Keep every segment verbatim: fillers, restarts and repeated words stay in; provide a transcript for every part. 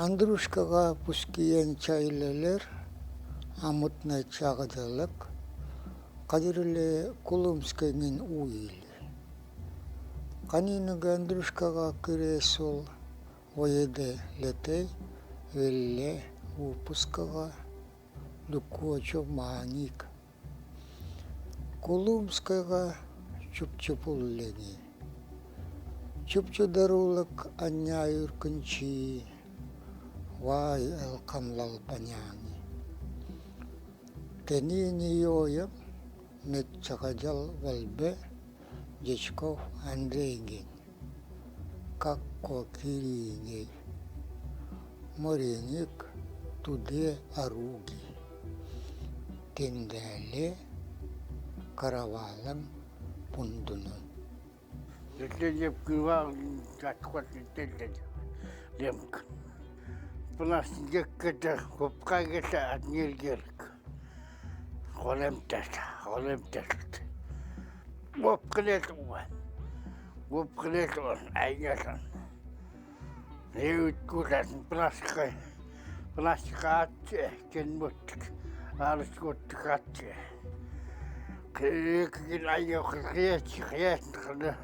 Андрюшкагаа пускиен чайлелер, амытнэ чагъделэг, кадирле Кулымскэйнгин уйли. Канинэг Андрюшкагаа киресул воедэ летэй велле выпускагаа, люкуачо маник. Кулымскэйгаа чупчупуллэни. Чупчу дорулэг аньяа юркынчи, вай, элкамлал паняни. Тэни нёйем мед чагъадел вольбэ Дьячков Андрейгин. Како киригэй. Мориник тудэ аруги. Тэндэлэ каравалан пундуну. Лемк. Пнас геккэдэ, копкагэдэ аднир герк. Холемтэд, холемтэд. Вопкнет уан. Вопкнет уан, айнялан. Неуткулан плашка, плашка атче, кен муттик, арыс муттик атче. Кык кин айёк хиэч, хиэч, хиэч.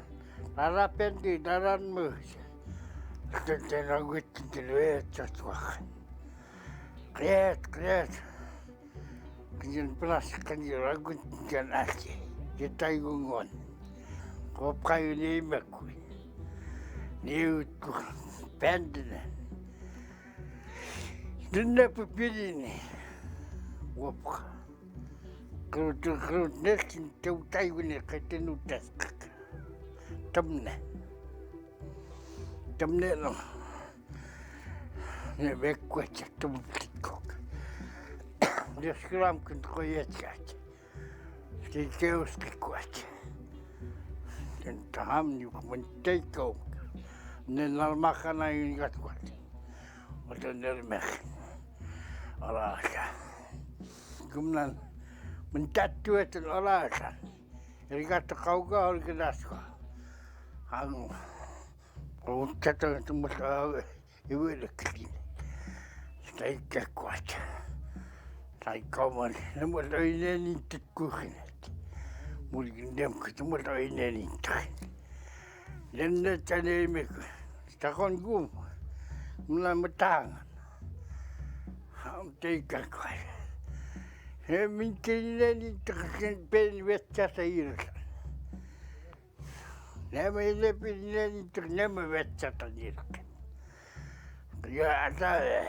Нара пенди, наран мыш. Тен, тен агыттин, тен веэт чачвах. Хиэч, хиэч. Кызьын плашка, кызьын агыттин, тен атче. Тен тайгунгон. Копкаи не имекуи. Неуткулан пендинен. Дыннэ пыпирини. Вопка. Крут, крут, нескин теутайвыне кэтэнутэскык. Томнэ. Томнэ но. Не веккуэча томпликок. Нескырамкын коечач. Тикеус тиккуач. Тен таам нюк мын тейков. Не нармахана юнгат куач. Ото нермех. Алаша. Кымнан мын таттуэтэн алаша. Эргата кауга оргинаска. Ан. Куттата тумут а ивэлэклин. Тайкакуат. Тайкаман. Нэмэл ойнэн интэткухинэт. Мулгин дэмк нэмэл ойнэн интэхин. Лэннэ танэймэк. Тахон гум. Мна мытаан. Ам тайкакуат. Э, мин тэнэн интэхин пен ветчаса ирэл. Нэмэ илэ пиринэн интэр нэмэ ветчатан иркэн. Я ата, э,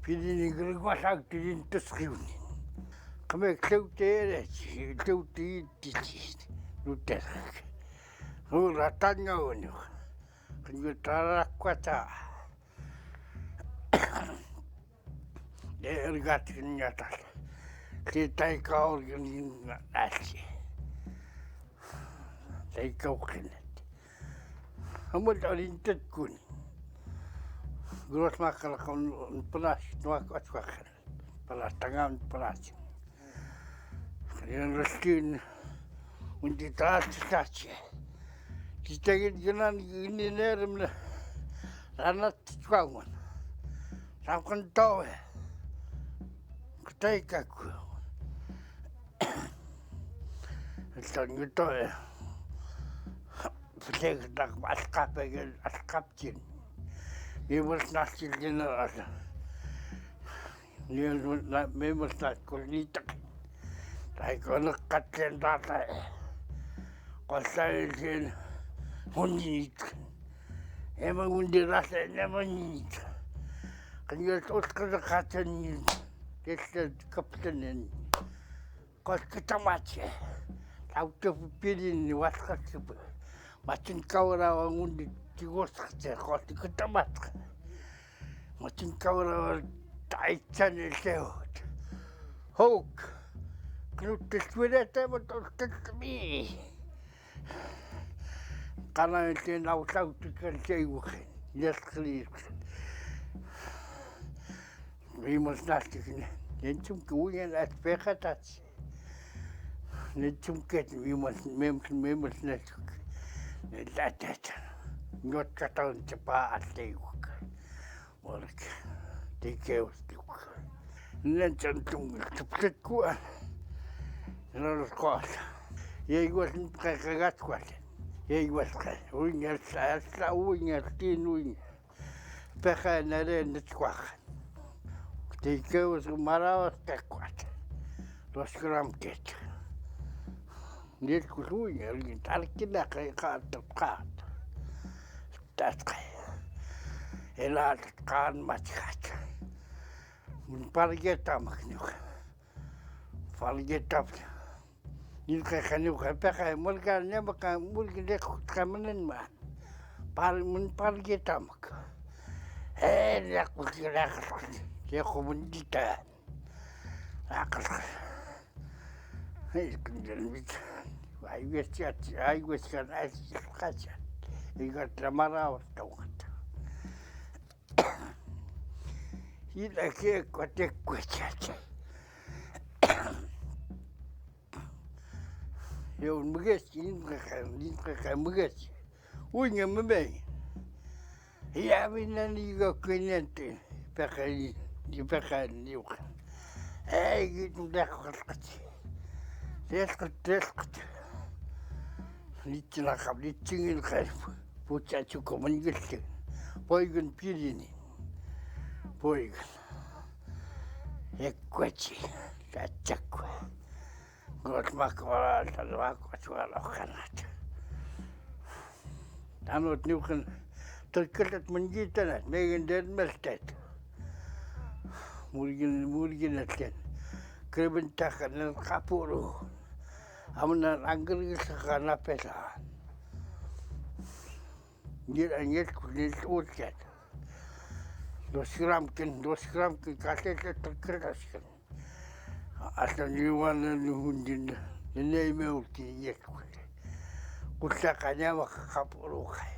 пиринэн гыргвалаг тирин тусхивни. Кэмэ клэутэ ерэч, клэутэ иттичи. Нутэрэг. Хур атанга онух. Кэнгэ тараккуата. Дэ эргат кэннятал. Тэ тайка оргин ачи. Тайка охинэт. Амал оринтэткуни. Гросмакалакон плащ, нуак ачвахан. Плащ, тангам плащ. Хрен растин. Унди таатситачи. Титэгин гынан гининермнэ. Ранат тиквагман. Савкан товэ. Кытай каку. Элтан гытовэ. Плег дак алкапеген алкаптин. Мимас настил гинэ аса. Мимас на, мимас на кулнитак. Тайконык катлен дата. Косаилсен гуннит. Эма гунди раса нема нит. Кыньёс ускыда катен нит. Тесла каптенен. Кос кытамаче. Лаутэ пирин васкасыпы. Матын каврава гунди тигос кыте кос кытамаче. Матын каврава тайцан элеот. Хок. Кнут тесвирете ма тостэтми. Канаен тен аутаутыкэн тейвухен. Нескрис. Мимас настикне. Ненчим куен ат пехатач. Ненчим кет мимас, мимас, мимас настик. Нелатач. Нёткатан типа ат тейвук. Orek, tikeustiuk. Nenchon tungil tupletkua. Naloskos. Iai gual ni pekai kagats gual. Iai gual kai. Uinga sa sa uinga tin uinga. Pekai nare netskuak. Tikeus maraos kakuat. Los kram ket. Nil kuluinga rin tarkina kai kaat kaat. Tatkai. Ela kan matkat. Mun pargeta makniuk. Pargeta. Nin kai kaniuk kai pekai murgan ne maka murgan ne kut kamanen ma. Par mun pargeta mak. Eh, ne kut ne kut. Ne kut mun dita. Ne kut. Hei, kunjan mit. Ai wes kat, ai wes kat, ai wes kat. Igat la mara was tawat. Ila ke kwate kwachat. Yo mges, in kaka, in kaka mges. Uinga meme. Ia mina ni go kwenente. Pekai, ni pekai ni uka. Ei, gitu dak kalkat. Teskat, teskat. Litsinakap, litsingin kai. Pucha chuko mangilte. Poigan pirini. Poigan. Ekwachi. Tachakwa. Got makora, tachakwa, chwalo kanat. Tanot niukan. Terkelet mangitanat. Megen den meltet. Murgin, murgin atlen. Krebentakan kapuru. Amna angger gisa kana pesa. Ngir angir kunil urkat. Dos gram ken, dos gram ken, katet terkeras ken. Asta niwana nuhundin, nene me urki yet kule. Kuta kanya maka kapuru kai.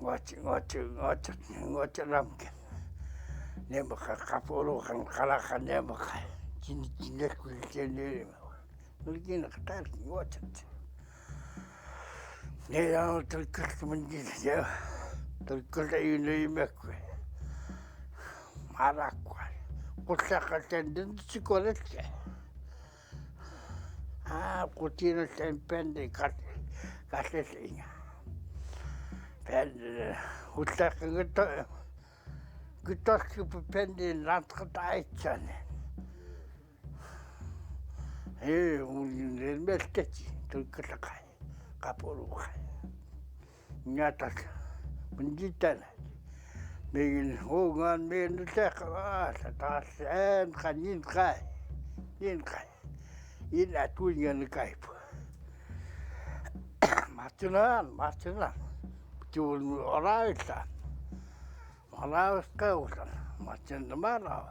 Ngoche, ngoche, ngoche, ngoche ram ken. Ne maka kapuru kan kala kanya maka. Kini kini kule kene. Nulgina katar ki wachat. Ne ya terkel temenjil ya. Terkel ayu ne imeku. Marakwa. Kuta katan den sikolet ke. Ah, kutina sen pende kat kasesinga. Pende kuta kangata. Kuta ki pende nat kata aichane. He, un melteti, tun katakai, kaporukai. Nyatak, menjitana. Megin, o ngan me nutak, ah, sa tas, en, kan yin kai, yin kai. Yin atun yan kai pu. Matunan, matunan. Tun orai tan. Maraos kausan, macam mana?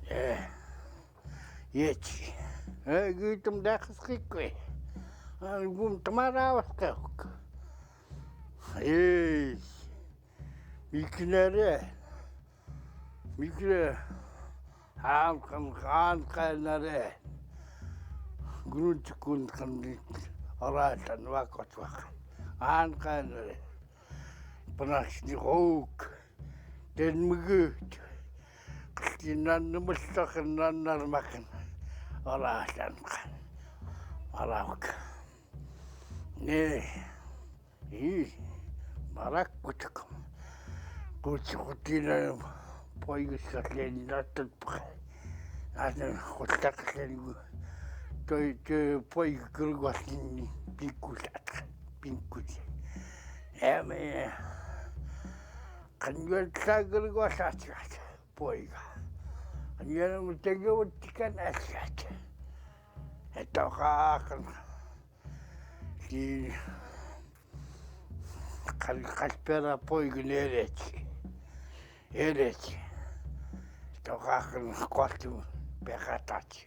Eh, yeci. Eh, gitum dakas kikwe. Gum tamaraos kauk. Eh, miknere. Mikre, an kan, an kan nare. Grun tukun kan di. Ora tan wakot wakan. An kan nare. Panas ni kok. Den megut. Kestinan nemesak nan nar makan. Ora tan kan. Ora wak. Ne. Ih, marak kutuk. Kutuk kutina poi gus katlen natat pakai. Natat kutak katlen gu. Toi, toi poi gur guatin pingkul at. Pingkul. Eme. Kan gur sa gur guatat. Poi ga. Kan gur mutega utikan at. Etoka kan. Ti kal-, kalpera poig ne ereti. Ereti. Toka kan kuatu pekatati.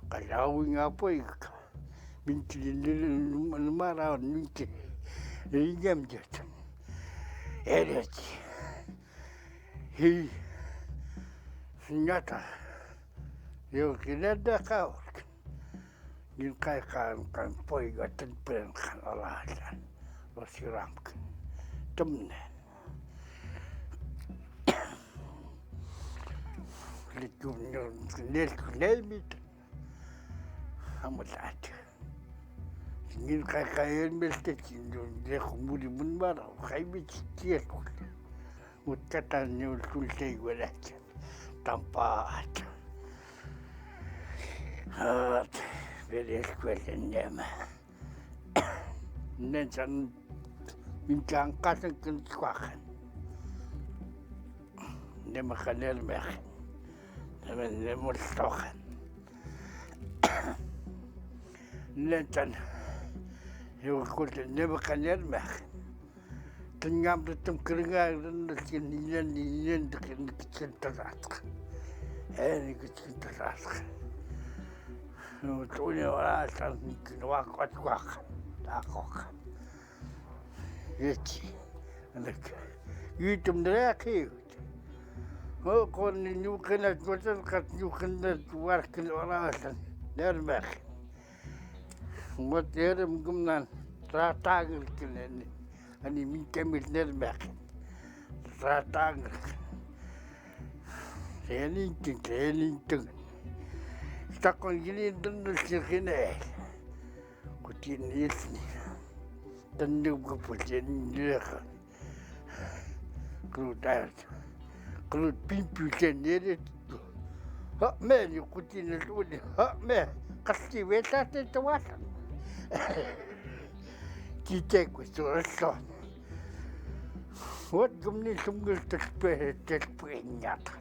Kalauinga poig. Minti ni, ni, ni mara minti. Ni gem jet. Ereti. Hi. Nyata. Yo kinada kaurk. Ngin kai kan kan poi ga ten pren kan alalan. Lo siram kan. Temne. Likunnel kunnel kunnel mit. Amulat. Ngin kakael mel te kin du le kumuri mun mara kai mit tiel. Utkatan ni ultul te iguelat. Tampat. At, beres kuelen nema. Nen san min kan kasen kin skuaken. Nema kaner mekin. Nema, nema stoken. Nen san. Yo kuelen nema kaner mekin. Tengam de tem keringa ren de skin inen inen de kin kitchen tasask. En kitchen tasask. No tuni ora san kin wak wak wak. Takok. Eti. Anak. Yutum draki. O kon ni nuken at moten kat nuken at warken ora san. Nermek. Mot erem gumnan. Ratangel kenen. Ani min kemil nermek. Ratangel. Senintin, senintin. Stakon gini dundul sirkine. Kutin isni. Tenduk gupul senintin. Krutar. Krut pimpi senere. Ha me ni kutin isni. Ha me. Kasti veta te tawasa. Kite kusurso. Wat gumni sungul tekpe tekpe nyata.